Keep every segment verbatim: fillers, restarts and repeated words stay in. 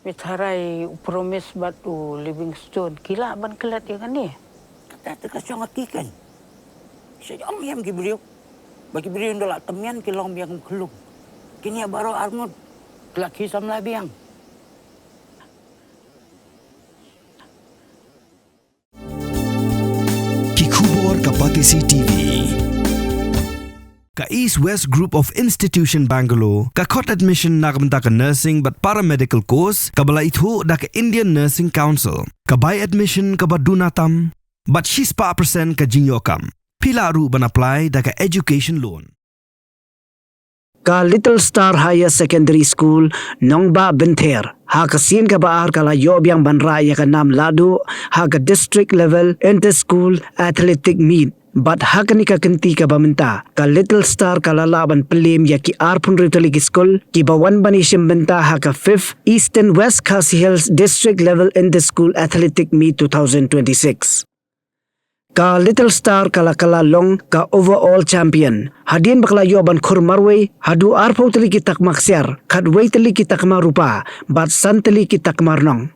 Mithara, u Promise bad u Livingstone ki lah ban klet ïa kane. Kata te ka shong ha ki kan. Sha ong ïam ki briew. Ba ki briew nda la temian ki long biang khlum. Kine baroh arngut. Ki la ki samla biang. Ki khubor ka Batesi T V. Ka East West Group of Institution Bangalore ka khot admission na ka bynta ka nursing bad paramedical course kaba la ithuh da ka Indian Nursing Council. Ka bai admission kaba duna tam bad shispah percent ka jingïoh kam. Phi lah ruh ban apply da ka education loan. Ka Little Star Higher Secondary School, Nongbah Bynther, ha ka sien kaba ar ka la ïoh biang ban rah ïa ka nam lahduh ha ka District Level Inter-School Athletic Meet. Bad ha kane ka kynti kaba mynta, ka Little Star ka la lah ban pynlem ïa ki arphew hynriew tylli ki skul kiba wan ban ïashim bynta ha ka fifth Eastern West Khasi Hills District Level Inter-School Athletic Meet two thousand twenty-six. Ka Little Star ka la, ka la long ka overall champion hadien ba ka la ïoh ban khur marwei haduh arphew tylli ki takma ksiar, khatwei tylli ki takma rupa bad san tylli ki takma rnong.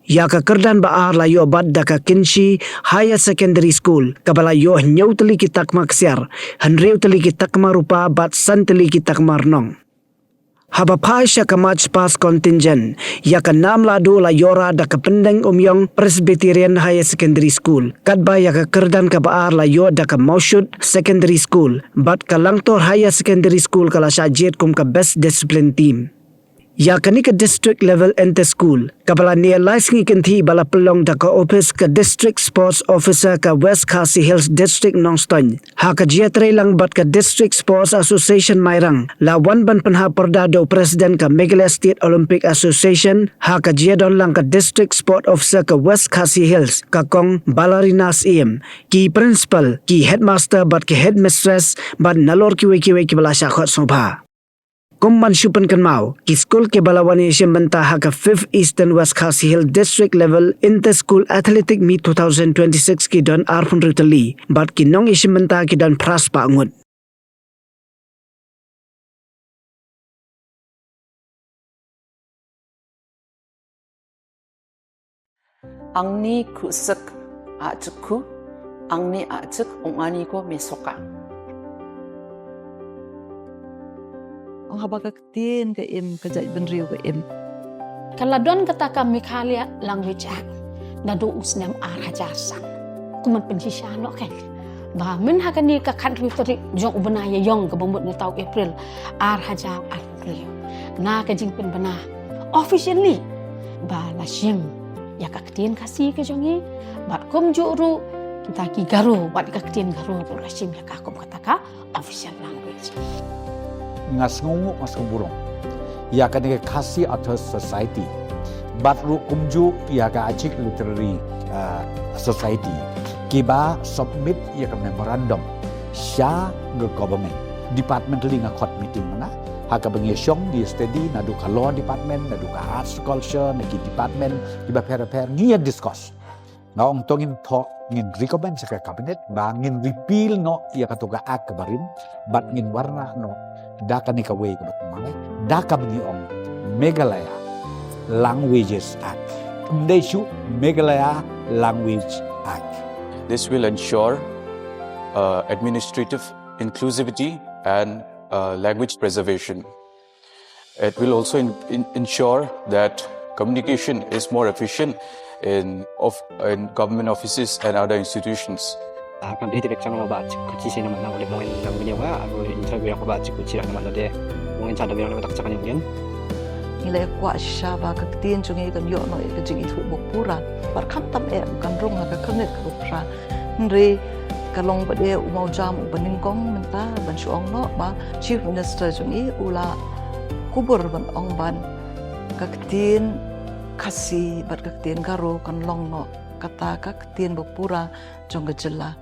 Ïa ka kyrdan ba ar la ïoh bat da ka Kynshi Higher Secondary School kaba la ïoh hynñiew tylli ki takma ksiar, hynriew tylli ki takma rupa bad san tylli ki takma rnong. Haba phai sha ka March Past Contingent, ïa ka nam lahduh la ïoh rah da ka Pyndeng Umïong Presbyterian Higher Secondary School, katba ïa ka kyrdan kaba ar la ïoh da ka Mawshut Secondary School bad ka Langtor Higher Secondary School ka la shah jied kum ka Best Discipline Team. Ïa kane ka District Level Inter-School kaba la neh lai sngi kynthih ba la pynlong da ka ophis ka District Sports Officer ka West Khasi Hills District Nongstoiñ, ha ka jingïatreilang bad ka District Sports Association Mairang, la wan ban pynhap pyrda da u President ka Meghalaya State Olympic Association, ha ka jingïadonlang ka District Sport Officer ka West Khasi Hills, ka Kong Balarina Syiem, ki Principal, ki Headmaster bad ki Headmistress bad nalor kiwei kiwei kiba la shah khot sngewbha. Kum ban shu pynkynmaw, ki skul kiba la wan ïashim bynta ha ka fifth Eastern West Khasi Hills District Level Inter-School Athletic Meet two thousand twenty-six ki don arphew hynriew tylli bad ki nongïashim bynta ki don phra spah ngut. Angni khuh sek ah jek khuh, angni ah jek ong ani ko me soka. Ong haba ka ktien ka im, ka jaitbynriew ka im. Ka la don kata ka Meghalaya Language Act naduh u snem ar hajar san. Kumno pynshisha noh ka. Ba myn ha kane ka khathynriew tarik jong u bnai Ïaïong kaba mut mynta u April ar hajar arphew hynriew, na ka jingpynbna officially ba la shim ïa ka ktien Khasi ka jong ngi, bad kumjuh ruh kita ki Garo, bad ka ktien Garo ruh la shim ïa ka kum kata ka official language. Nga sngewnguh, nga sngewburom ïa kane ka Khasi Authors Society bad ruh kumjuh ïa ka Achik Literary, uh, Society kiba submit ïa ka memorandum sha ka government. Departmentally nga khot meeting mynta, ha kaba ngi shong ngi study naduh ka Law Department, naduh ka Arts Culture, na ki department kiba pher pher ngi ïa discuss. Nga ong to ngin thoh, ngin recommend sha ka cabinet ba ngin repeal noh ïa kato ka act kaba rim bad ngin wanrah noh da kane kawei kaba thymmai, da kaba ngi ong Meghalaya Languages Act. Ym dei shuh, Meghalaya Language Act. This will ensure, uh, administrative inclusivity and, uh, language preservation. It will also in-, in-, ensure that communication is more efficient in of-, in government offices and other institutions. Ah, kam dei te bek chang ba chik kuchi sina mana ule mo in nang bini wa, ago interview ko ba chik kuchi rak mana de. Mo in chada biang tak chang yung. Ngi la kwah shisha ba ka ktien jong ngi kan ïoh noh ïa ka jingithuh ba pura. Bad khamtam eh kan rung ha ka khyrnit kaba phra. Hynrei ka long ba dei u mawjam uba nyngkong mynta ban shu ong noh ba Chief Minister jong ngi u la kubur ban ong ban ka ktien Khasi bad ka ktien Garo kan long noh kata ka ktien ba pura jong ka jylla.